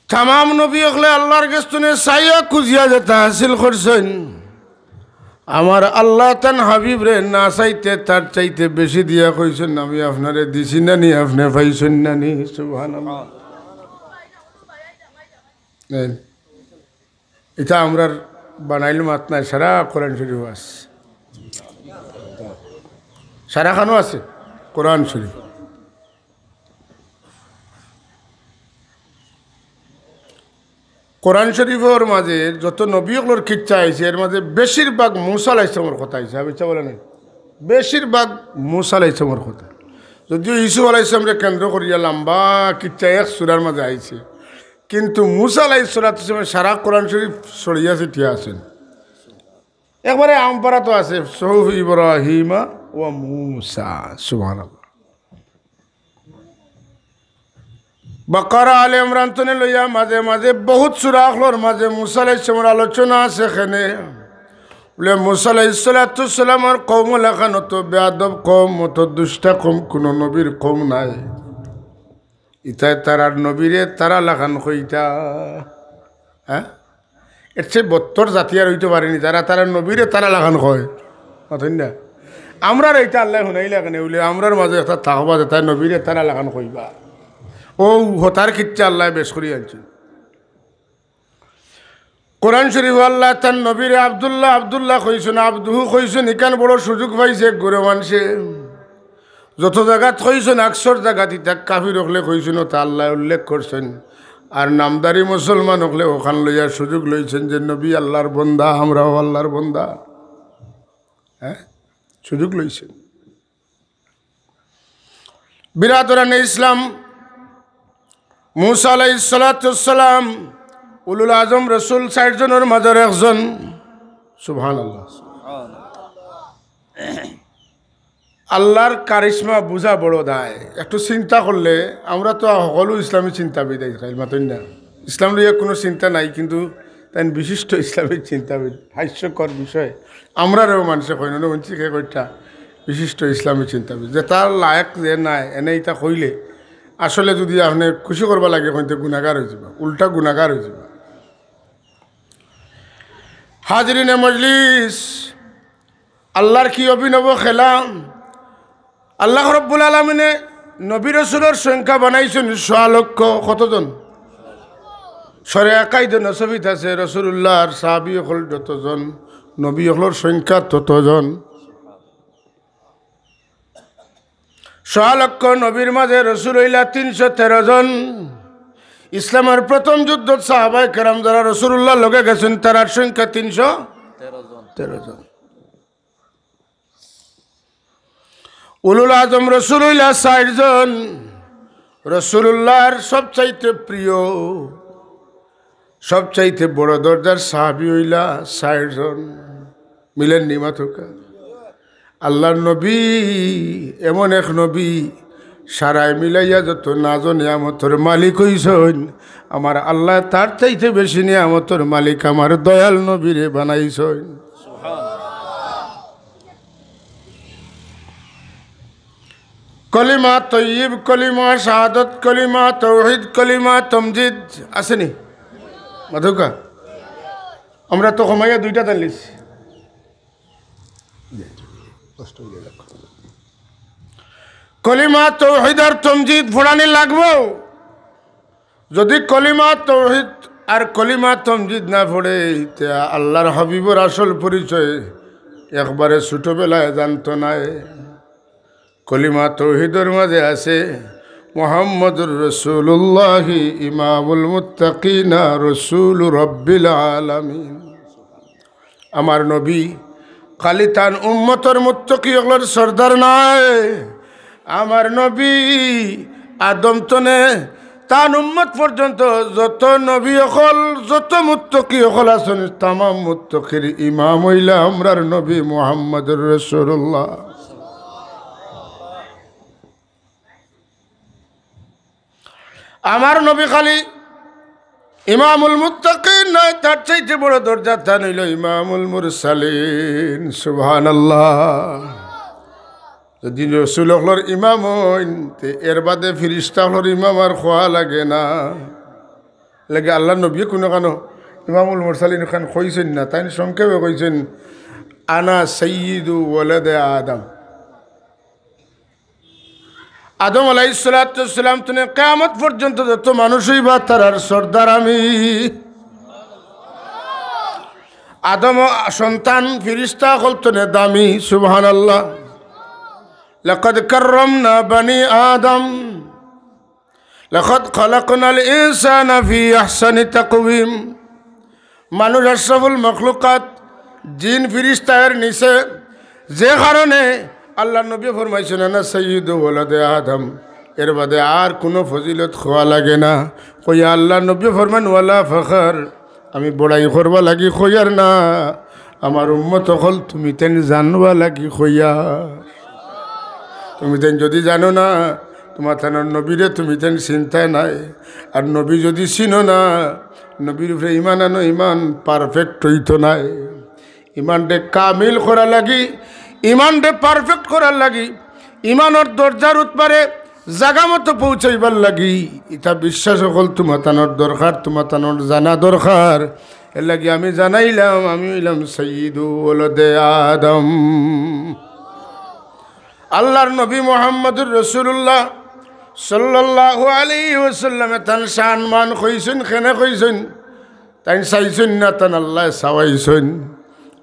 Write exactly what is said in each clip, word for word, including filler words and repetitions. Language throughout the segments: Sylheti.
তামাম নবী অকলে আল্লার গেছ থনে চাইয়া খুজিয়া যেতা হাসিল করছইন, আমার আল্লায় তান হাবিবরে না চাইতে তার চাইতে বেশি দিয়া কইছইন, "আমি আপনারে দিছি না নি, আপনে পাইছইন না নি?" সুবহানাল্লাহ। এই, ইটা আমরার বানাইল মাত নায়, সারা কোরআন শরীফো আছে, সারা খানো আছে কোরআন শরীফ। কোরআন শরীফর মাঝে যত নবী অকলর কিচ্ছা আইছে, এর মাঝে বেশিরভাগ মুসা আলাইহিস সালামর কথা আইছে। আমি ইচ্ছা বলে নাই, বেশিরভাগ মুসা আলাইহিস সালামর কথা। যদিও ইউসুফ আলাইহিস সালামরে কেন্দ্র করিয়া লম্বা কিচ্ছা এক সূরার মাঝে আইছে, কিন্তু মুসা আলাইহিস সালাতু ওয়াস সালাম সারা কোরআন শরীফ ছড়িয়া ছিটিয়া আছেন। একবারে আমপারা তো আছে, সুহুফ ইব্রাহিমা ওয়া মুসা। সুবহানাল্লাহ। বাকারা, আলে ইমরান থনে লইয়া মাঝে মাঝে বহুত সূরা অকলর মাঝে মুসা আলাইহিস সালামর আলোচনা আছে। কেনে বুলে, মুসা আলাইহিস সালাতু ওয়াস সালামর কওম লাখান অত বেয়াদব কওম, অত দুষ্টা কওম, কুনু নবীর কওম নাই। ইতায় তারার নবীরে তারা লাখান কইতা। হ্যাঁ, এর চেয়ে বত্তর জাতি আর অইতো পারেনি, যারা তারার নবীরে তারা লাখান কয়। মাতইন না? আমরারে ইতা আল্লায় হুনাইলা কেনে বুলে, আমরার মাঝে একটা থাকবা যেতায় নবীরে তারা লাখান কইবা। অউ হতার কিচ্ছা আল্লায় বেশ করি আনছইন। কোরআন শরীফো আল্লায় তান নবীরে আব্দুল্লাহ, আব্দুল্লাহ কইছইন, আব্দুহু কইছইন, ইখান বড় সুযোগ পাইছে গরু মানষে। যত জাগাত কইছইন, আকসর জাগাত ইতা কাফির অকলে কইছইন, অতা আল্লায় উল্লেখ করছইন। আর নামধারী মুসলমান অকলে অখান লইয়া সুযোগ লইছইন যে নবী আল্লার বন্দা, আমরাও আল্লার বন্দা। হ্যাঁ, সুযোগ লইছইন। বিরাদরানে ইসলাম, মুসা আলাইহিস সালাতু ওয়াস সালাম, উলুল আজম রসুল চাইর জনর মাঝর একজন। সুবহানাল্লাহ। আল্লার কারিশমা বুঝা বড় দায়। একটু চিন্তা করলে, আমরা তো হকলউ ইসলামী চিন্তাবিদ আইজকাইল, মাতইন না? ইসলাম লইয়া কুনু চিন্তা নাই, কিন্তু তাইন বিশিষ্ট ইসলামী চিন্তাবিদ। হাস্যকর বিষয়, আমরারেও মানষে কইন, অনে হুনছি কে কইটা বিশিষ্ট ইসলামী চিন্তাবিদ, যেতার লায়েক যে নায়, এনে ইতা কইলে আসলে যুদি আপনে খুশি করবা লাগে কইন তে গুনাগার অইযিবা, উল্টা গুনাগার অইযিবা। হাজিরিনে মজলিস, আল্লার কি অভিনব খেলা! আল্লাহ রব্বুল আলামিনে নবী রসুলর সংখ্যা বানাইছইন সোয়া লক্ষ। কতজন? সরে আকাইদে নসবিত আছে, রসুলুল্লাহর সাহাবী অকল যতজন, নবী অকলর সংখ্যা ততজন। সোয়া লক্ষ নবীর মাঝে রসুল অইলা তিনশো তেরো জন। ইসলামর প্রথম যুদ্ধত সাহাবায়ে কেরাম যারা রসুলুল্লাহর লগে গেছইন, তারার সংখ্যা তিনশো তেরো জন। উলুল আজম রসুল অইলা চাইর জন। রসুলুল্লাহর সবচাইতে প্রিয়, সবচাইতে বড় দরজার সাহাবী অইলা চাইর জন। মিলের নি মাতউক্কা? আল্লার নবী এমন এক নবী, সারায় মিলাইয়া যত নাজ নিয়ামতর মালিক অইছইন, আমার আল্লায় তার চাইতে বেশি নিয়ামতর মালিক আমার দয়াল নবীরে বানাইছইন। কলিমা তৈয়ব, কলিমা শাহাদত, কলিমা তৌহিদ, কলিমা তমজিদ আছে নি? মাতউক্কা? আমরা তো কমাইয়া দুইটা টানলিছি। কলিমা তৌহিদ আর তমজিদ পড়ানি লাগবো। যুদি কলিমা তৌহিদ আর কলিমা তমজিদ না পড়ে, তে আল্লার হাবিবর আসল পরিচয় একবারে ছোটবেলায় জানতো নায়। কলিমা তৌহিদর মাঝে আছে, "মুহাম্মাদুর রাসূলুল্লাহি ইমামুল মুত্তাকিনা রাসূলু রাব্বিল আলামিন।" আমার নবী খালি তান উম্মতর মুত্তাকি অকলর সর্দার নায়। আমার নবী আদম তনে তান উম্মত পর্যন্ত যত নবী অকল, যত মুত্তাকি অকল আছইন, তামাম মুত্তাকির ইমাম অইলা আমরার নবী মুহাম্মাদুর রাসূলুল্লাহ। আমার নবী খালি ইমামুল মুত্তাকিন নায়, তার চাইতে বড় দরজা তান অইলো ইমামুল মুরসালিন। সুবহানাল্লাহ। যুদি রসুল অকলর ইমাম অইন, তে এর বাদে ফিরিস্তা অকলর ইমাম আর কওয়া লাগে না। লাগে আল্লাহর নবীয়ে কুনুখানো ইমামুল মুরসালিন খান কইছইন না, তাইন সংক্ষেপে কইছইন, "আনা সাইয়্যিদু ওয়ালাদে আদম।" আদম আলাইহিস সালাতু ওয়াস সালাম থনে কিয়ামত পর্যন্ত যত মানুষ অইবা, তারার সর্দার আমি। আদম সন্তান ফিরিস্তা অকল থনে দামি, সুবহানাল্লাহ। লাকাদ কাররামনা বানি আদম, লাকাদ খালাকনাল ইনসানা ফি আহসানি তাকওয়িম। মানুষ আশরাফুল মখলুকাত, জিন ফিরিস্তা এর নিচে, যে কারণে আল্লাহর নবী ফরমাইছইন, "আনা সাইয়্যিদু ওয়ালাদে আদম।" এর বাদে আর কুনু ফজিলত কওয়া লাগে না। কইয়া আল্লাহর নবী ফরমান, "ওয়ালা ফখর, আমি বড়াই করবার লাগি কইয়ার না, আমার উম্মত অকল তুমিতাইন জানবার লাগি কইয়ার।" তুমিতাইন যুদি জানো না, তুমাতানর নবীরে তুমিতাইন চিনতায় নায়। আর নবী যুদি চিনো না, নবীর উপরে ইমান আনো, ইমান perfect অইতো নায়। ইমানরে কামিল করার লাগি, ইমানরে perfect করার লাগি, ইমানর দরজার উপরে জাগা মতো পৌঁছাইবার লাগি, ইতা বিশ্বাস অকল তুমাতানর দরকার, তুমাতানর জানা দরকার। এর লাগি আমি জানাইলাম, আমি অইলাম সাইয়্যিদু ওয়ালাদে আদম। আল্লাহর নবী মুহাম্মদুর রাসূলুল্লাহ সাল্লাল্লাহু আলাইহি ওয়াসাল্লামে তান শান মান কইছইন, কেনে কইছইন? তাইন চাইছইন না, তান আল্লায় চাওয়াইছইন।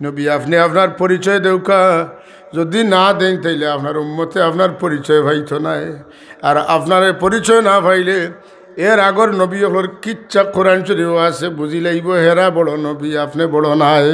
নবী, আপনে আপনার পরিচয় দেউক্কা, যুদি না দেইন, তাইলে আপনার উম্মতে আপনার পরিচয় পাইতো নায়। আর আপনারে পরিচয় না পাইলে, এর আগর নবী অকলর কিচ্ছা কোরআন শরীফো আছে, বুঝিলাইবো, হেরা বড় নবী, আপনে বড় নায়।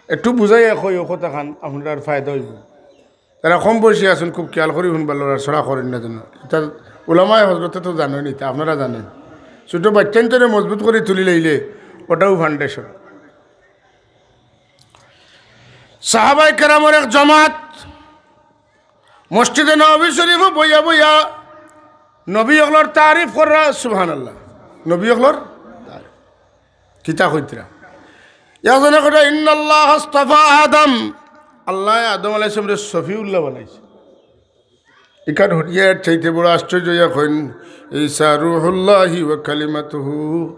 একটু বুঝাইয়া কই, অউ কথাখান আপনারার ফায়দা অইবো। যারা কম বয়সী আছইন, খুব খিয়াল করি হুনবা, লড়াচড়া করইন না যেন। ইতা উলামায়ে হজরতে তো জানইন, ইতা আপনারা জানইন। ছোট বাইচ্চাইন্তরে মজবুত করি তুলিলাইলে অটাউ foundation। সাহাবায়ে কেরামর এক জমাত মসজিদে নববী শরীফো বইয়া বইয়া নবী অকলর তারিফ কররা, সুবহানাল্লাহ। নবী অকলর তারিফ। কিতা কইতরা? একজনে কইরা, "ইন্নাল্লাহা আসতাফা আদম।" আল্লায় আদম আলাইহিস সালামরে সফিউল্লাহ বানাইছে। ইখান হুনিয়া এর চাইতে বড় আশ্চর্য অইয়া কইন, "ঈসা রুহুল্লাহি ওয়া কালিমাতুহু।"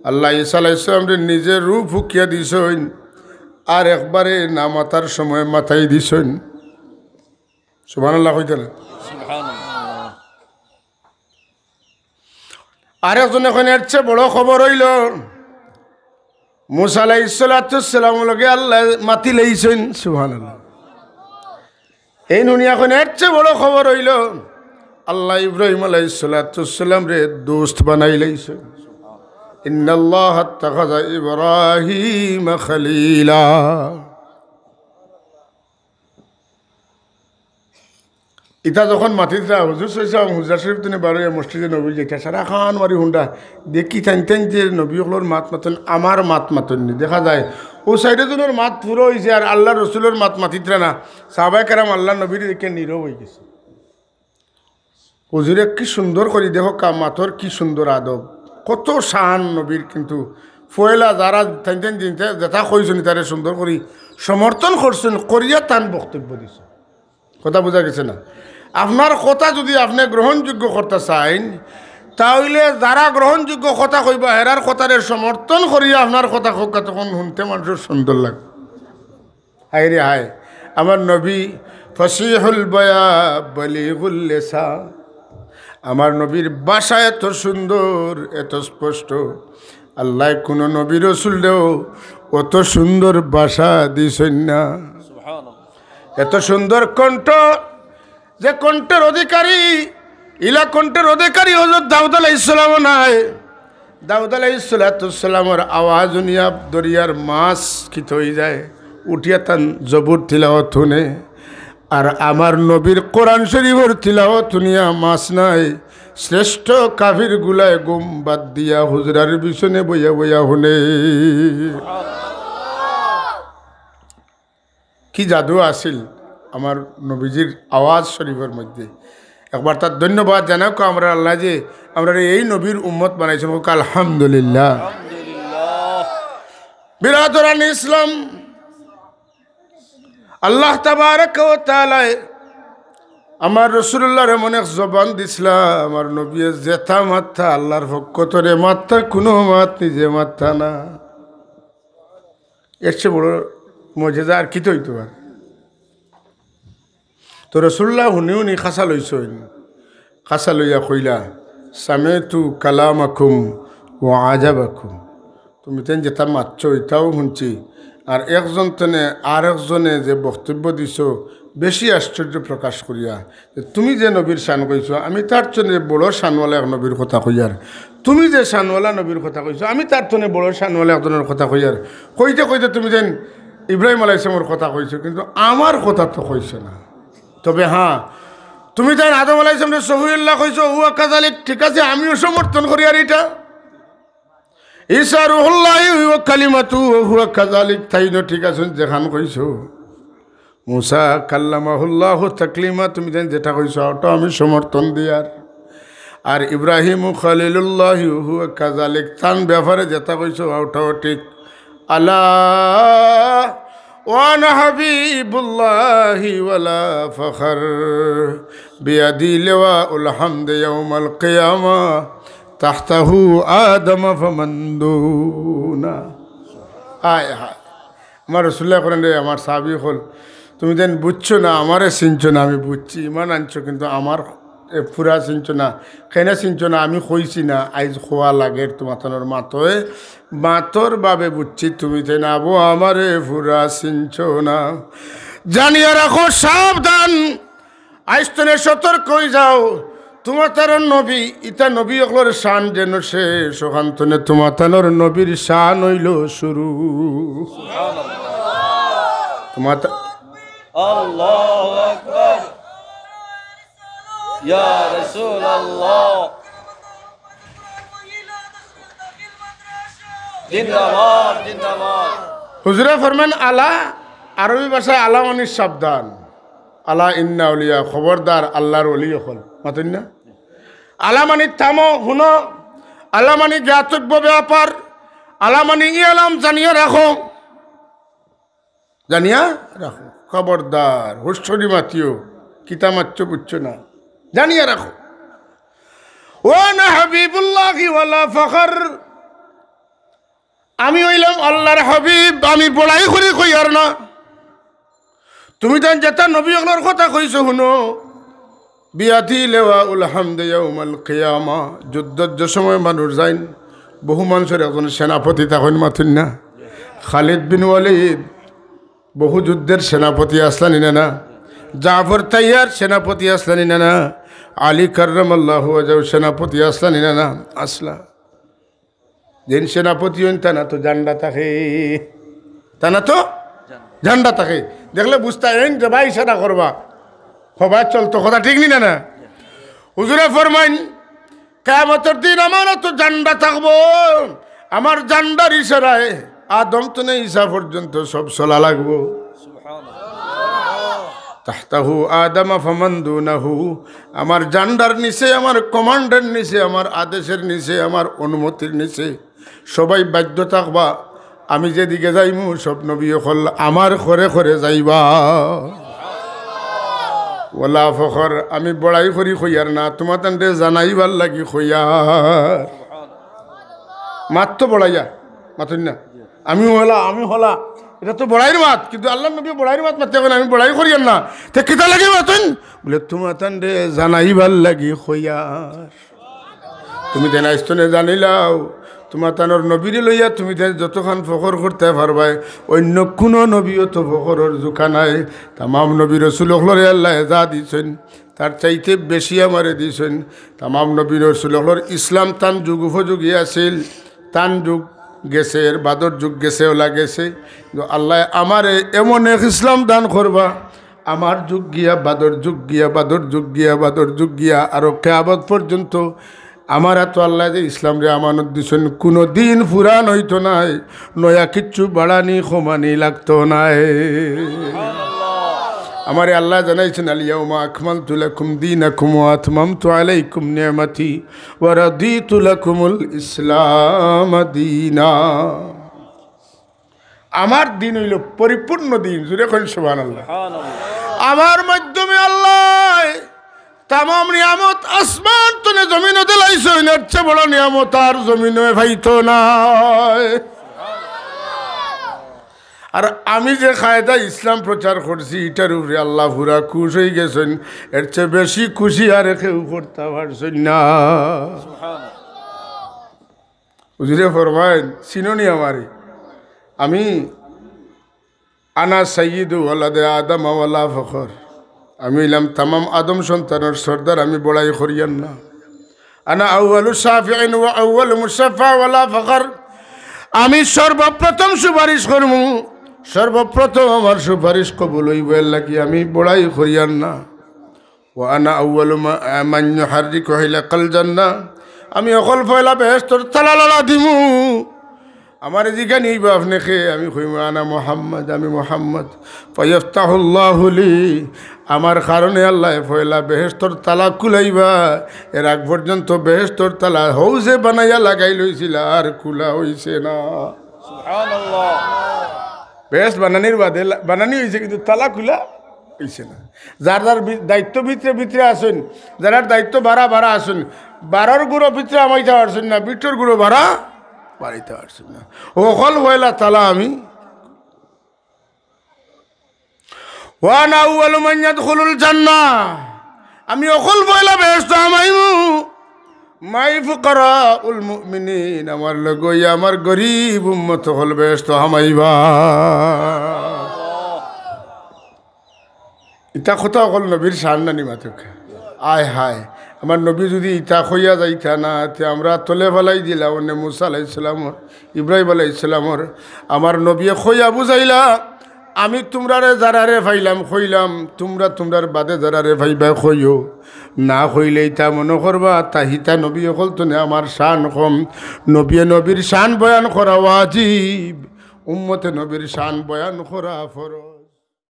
আল্লায় ঈসা আলাইহিস সালামরে নিজে রুহ ফুকিয়া দিছইন, আর একবারে না মাতার সময় মাতাই দিছইন। সুবহানাল্লাহ কইতা না? সুবহানাল্লাহ। আরেকজনে কইন, এর চেয়ে বড় খবর অইলো, মুসা আলাইহিস সালাতু ওয়াস সালামর লগে আল্লায় মাতিলাইছইন। সুবহানাল্লাহ। এইন হুনিয়া কইন, এর চেয়ে বড় খবর অইলো, আল্লায় ইব্রাহিম আলাইহিস সালাতু ওয়াস সালামরে দোস্ত বানাইলাইছইন। ইন্নাল্লাহা ইত্তাখাযা ইব্রাহিমা খালিলা। ইতা যখন মাতিতরা, হুজুর সাল্লাল্লাহু আলাইহি ওয়াসাল্লাম হুজরা শরীফ থনে বারইয়া মসজিদে নববী যাইতরা, সারা খান মারি হুনরা, দেখি তাইন তাইন যে নবী অকলর মাত মাতইন, আমার মাত মাতইন নি। দেখা যায়, অউ চাইরোজনর মাত পুরা অইছে, আর আল্লার রসুলর মাত মাতিতরা না। সাহাবায়ে কেরাম আল্লার নবীরে দেখিয়া নীরব অইগেছে। হুজুরে কি সুন্দর করি, দেখউক্কা, মাতর কি সুন্দর আদব, কত শান নবীর। কিন্তু পয়লা যারা তাইন তাইন দিনতে যেতা কইছইন, তারে সুন্দর করি সমর্থন করছইন, করিয়া তান বক্তব্য দিছইন। কথা বুঝা গেছে না? আপনার কথা যুদি আপনে গ্রহণযোগ্য করতা চাইন, তা অইলে যারা গ্রহণযোগ্য কথা কইবা, হেরার কথারে সমর্থন করিয়া আপনার কথা কউক্কা, তখন হুনতে মানষর সুন্দর লাগে। হায় রে হায়, আমার নবী ফসিহুল বয়া বলিগুল লেসা। আমার নবীর ভাষা এত সুন্দর, এত স্পষ্ট। আল্লায় কুনু নবী রসুলরেও অত সুন্দর ভাষা দিছইন না। সুবহানাল্লাহ। এত সুন্দর কণ্ঠ, যে কণ্ঠর অধিকারী, ইলা কণ্ঠর অধিকারী হযরত দাউদ আলাইহিস সালামও নায়। দাউদ আলাইহিস সালাতু ওয়াস সালামর আওয়াজ হুনিয়া দরিয়ার মাছ কিতা অইযায়, উঠিয়া তান জবুর তিলাওয়াত হুনে। আর আমার নবীর কোরআন শরীফর তিলাওয়াত হুনিয়া মাছ নায়, শ্রেষ্ঠ কাফির গুলায় ঘুম বাদ দিয়া হুজরার পিছনে বইয়া বইয়া হুনে। কি জাদু আছিল আমার নবীজির আওয়াজ শরীফর মধ্যে। একবার তার ধন্যবাদ জানাউক্কা আমরার আল্লায় যে আমরারে এই নবীর উম্মত বানাইছইন। কউক্কা আলহামদুলিল্লাহ। বিরাদরানে ইসলাম, আল্লাহ তাবারাকা ওয়া তাআলায় আমার রসুলুল্লাহর এমন এক জবান দিছলা, আমার নবীয়ে যেতা মাততা আল্লাহর পক্ষ তনে মাততা, কুনু মাত নিজে মাততা না। এর চেয়ে বড় মজেজা আর কিতা অইতো পারে? তো রসুলুল্লাহ হুনি হুনি খাসা লইছইন, খাসা লইয়া কইলা, "সামিতু কালামাকুম ওয়া আজাবাকুম।" তুমিতাইন যেতা মাতছো, ইতাও হুনছি। আর একজন তনে আর একজনে যে বক্তব্য দিছো, বেশি আশ্চর্য প্রকাশ করিয়া, যে তুমি যে নবীর শান কইছো, আমি তার তনে বড় শানওয়ালা এক নবীর কথা কইয়ার। তুমি যে শানওয়ালা নবীর কথা কইছো, আমি তার তনে বড় শানওয়ালা একজনর কথা কইয়ার। কইতে কইতে তুমিতাইন ইব্রাহিম আলাইহিস সালামর কথা কইছো, কিন্তু আমার কথা তো কইছো না। তবে হ্যাঁ, তুমিতাইন আদম আলাইহিস সালামরে সফিউল্লাহ কইছো, হুয়া কাযালিক, ঠিক আছে, আমিও সমর্থন করিয়ার ইটা। ঈসা রুহুল্লাহি ওয়া কালিমাতু ওয়া হুয়া কাযালিক, তাইনও ঠিক আছইন যেখান কইছো। মুসা কাল্লামাহুল্লাহু তাকলিমা, তুমিতাইন যেটা কইছো, ওটা আমি সমর্থন দিয়ার। আর ইব্রাহিমু খলিলুল্লাহি ওয়া হুয়া কাযালিক, তান ব্যাপারে যেটা কইছো, ওটাও ঠিক। আলা ওয়ানা হাবিবুল্লাহি ওয়ালা ফখর, বিয়াদি লিওয়াউল হামদ ইয়াউমাল কিয়ামা, তাহতাহু আদম ফামান দুনা। হায় হায়। আমার রসুলুল্লাহ কইন, "রে আমার সাহাবী অকল, তুমিতাইন বুঝছো না, আমারে চিনছো না, আমি বুঝছি, ইমান আনছো, কিন্তু আমার এ পুরা চিনছো না।" কেনে চিনছো না? আমি কইছি না, আইজ কওয়া লাগের তুমাতানর মাতোয়, মাতর বাবে বুঝছি, তুমিতাইন আবো আমারে পুরা চিনছো না। জানিয়া রাখো, সাবধান, আইজ তনে সতর্ক অই যাও, তুমাতানর নবী, ইতা নবী অকলর শান যেন শেষ, অখান তনে তুমাতানর নবীর শান অইলো শুরু। তুমাতা-, আল্লাহু আকবার। ইয়া রাসূলুল্লাহ। জিন্দাবাদ, জিন্দাবাদ। হুজুরে ফরমান, আলা, আরবি ভাষায় আলা মানি সাবধান। আলা ইন্না আউলিয়া, খবরদার আল্লাহর ওলি অকল। মাতইন না? আলা মানি থামো, হুনো। আলা মানি জ্ঞাতব্য ব্যাপার। আলা মানি ইলাম, জানিয়া রাখো। জানিয়া রাখো। খবরদার, হুঁশ করি মাতিও। কিতা মাতছো বুঝছো না। জানিয়া রাখো। ওয়ানা হাবিবুল্লাহি ওয়ালা ফখর। আমি অইলাম আল্লাহর হাবিব, আমি বড়াই করি কইয়ার না। তুমিতাইন যেতা নবী অকলর কথা কইছো, হুনো, বিয়াদি লিওয়াউল হামদ ইয়াউমাল কিয়ামা, যুদ্ধর যে সময় মানুষ যাইন, বহু মানষর একজন সেনাপতি থাকইন, মাতইন না? খালিদ বিন ওয়ালিদ বহু যুদ্ধর সেনাপতি আছলা নি না, না? জাফর তাইয়ার সেনাপতি আছলা নি না, না? আলী কাররামাল্লাহু ওয়াজহার সেনাপতি আছলা নি না, না? আছলা। যেইন সেনাপতি অইন, তান আতো জান্ডা থাকে। তান আতো জান্ডা থাকে। দেখলে বুঝতা, এইন যেবা ইশারা করবা, হবা চলতো, কথা ঠিক নি না, না? হুজুরে ফরমাইন, কিয়ামতর দিন আমার আতো জান্ডা থাকবো, আমার জান্ডার ইশারায় আদম তনে ঈসা পর্যন্ত সব চলা লাগবো। তাহতাহু আদম ফামান দুনাহু, আমার জান্ডার নিচে, আমার কমান্ডের নিচে, আমার আদেশের নিচে, আমার অনুমতির নিচে সবাই বাধ্য থাকবা। আমি যেদিকে যাইমু, সব নবী অকল আমার খরে খরে যাইবা। ওয়ালা ফখর, আমি বড়াই করি কইয়ার না, তুমাতানরে জানাইবার লাগি কইয়ার। মাত তো বড়াইয়া, মাতইন না? আমি হলা, আমি হলা। ইটা তো বড়াইর মাত, কিন্তু আল্লাহর নবী বড়াইর মাত মাততে কইন, আমি বড়াই করিয়ার না। তে কিতা লাগি মাতইন? বুলে, তুমাতানরে জানাইবার লাগি কইয়ার। তুমিতাইন আইজ তনে জানিলাও, তুমাতানর নবীরে লইয়া তুমিতাইন যতখান ফখর করতায় পারবায়, অইন্য কুনু নবীও তো ফখরর জুকা নাই। তামাম নবী রসুল অকলরে আল্লায় যা দিছইন, তার চাইতে বেশি আমারে দিছইন। তামাম নবী রসুল অকলর ইসলাম তান যুগ উপযোগী আছিল, তান যুগ গেছে, এর বাদর যুগ গেছে, অলা গেছে। কিন্তু আল্লায় আমারে এমন এক ইসলাম দান করবা, আমার যুগ গিয়া, বাদর যুগ গিয়া, বাদর যুগ গিয়া, বাদর যুগ গিয়া, আরো কিয়ামত পর্যন্ত আমার আতো আল্লায় যে ইসলামরে আমানত দিছইন, কুনু দিন ফুরান অইতো নায়, নয়া কিচ্ছু বাড়ানি কমানি লাগতো নায়। আমারে আল্লায় জানাইছইন, আল ইয়াউমা আকমালতু লাকুম দীনাকুম ওয়া আতমামতু আলাইকুম নি'মাতি ওয়া রাদিতু লাকুমুল ইসলামা দীনা। আমার দিন অইলো পরিপূর্ণ দিন। জোরে কইন সুবহানাল্লাহ। আমার মাধ্যমে আল্লায় তামাম নিয়ামত আসমান তনে জমিনো দিলাইছইন, এর চেয়ে বড় নিয়ামত আর জমিনো পাইতো নায়। আর আমি যে কায়দা ইসলাম প্রচার করছি, ইটার উপরে আল্লাহ পুরা খুশ অইগেছইন, এর চেয়ে বেশি খুশি আর কেউ করতা পারছইন না। হুজুরে ফরমাইন, চিনো নি আমারে? আমি আনা সাইয়্যিদু ওয়ালাদে আদম ওয়ালা ফখর। আমি অইলাম তামাম আদম সন্তানর সর্দার, আমি বড়াই করিয়ার না। আনা আউয়ালু শাফিইন ওয়া আউয়ালু মুশাফফা ওয়ালা ফখর। আমি সর্বপ্রথম সুপারিশ করমু, সর্বপ্রথম আমার সুপারিশ কবুল অইবো, এর লাগি আমি বড়াই করিয়ার না। ওয়া আনা আউয়ালু মা-, মান ইউহাররিকু হিলাকাল জান্নাহ। আমি অকল পয়লা বেহেশতর তালা লাড়া দিমু। আমারে জিগানি অইবো আপনে কে? আমি কইমু, "আনা মুহাম্মদ, আমি মুহাম্মদ।" ফায়াফতাহুল্লাহু লি, আমার কারণে আল্লায় পয়লা বেহেশতর তালা খুলাইবা। এর আগ পর্যন্ত বেহেশতর তালা হউ যে বানাইয়া লাগাই লইছিলা, আর খুলা অইছে না। সুবহানাল্লাহ। বেহেশত বানানির বাদে লা-, বানানি অইছে, কিন্তু তালা খুলা অইছে না। যার যার বি-, দায়িত্ব ভিতরে ভিতরে আছইন, যারার দায়িত্ব বারা বারা আছইন, বারোর গুঁড়ো ভিতরে হামাইতা পারছইন না, ভিতরর গুঁড়ো বারা বারাইতা পারছইন না। অকল পয়লা তালা আমি। ওয়া আনা আউয়ালু মান ইয়াদখুলুল জান্নাহ। আমি অকল পয়লা বেহেশতো হামাইমু। মাই ফুকারাউল মুমিনিন, আমার লগে অইয়া আমার গরিব উম্মত অকল বেহেশতো হামাইবা। ইতা কথা অকল নবীর শান নানি মাতউক্কা। আয় হায়, আমার নবী যুদি ইতা কইয়া যাইতা না, তে আমরা তলে ফালাই দিলাম অনে মুসা আলাইহিস সালামর, ইব্রাহিম আলাইহিস সালামর। আমার নবীয়ে কইয়া বুঝাইলা, "আমি তুমরারে যারারে পাইলাম কইলাম, তুমরা তুমরার বাদে যারারে পাইবায় কইও, না কইলে ইতা মনো করবা, তা হিতা নবী অকল তনে আমার শান কম।" নবীয়ে নবীর শান বয়ান করা ওয়াজিব, উম্মতে নবীর শান বয়ান করা ফরজ।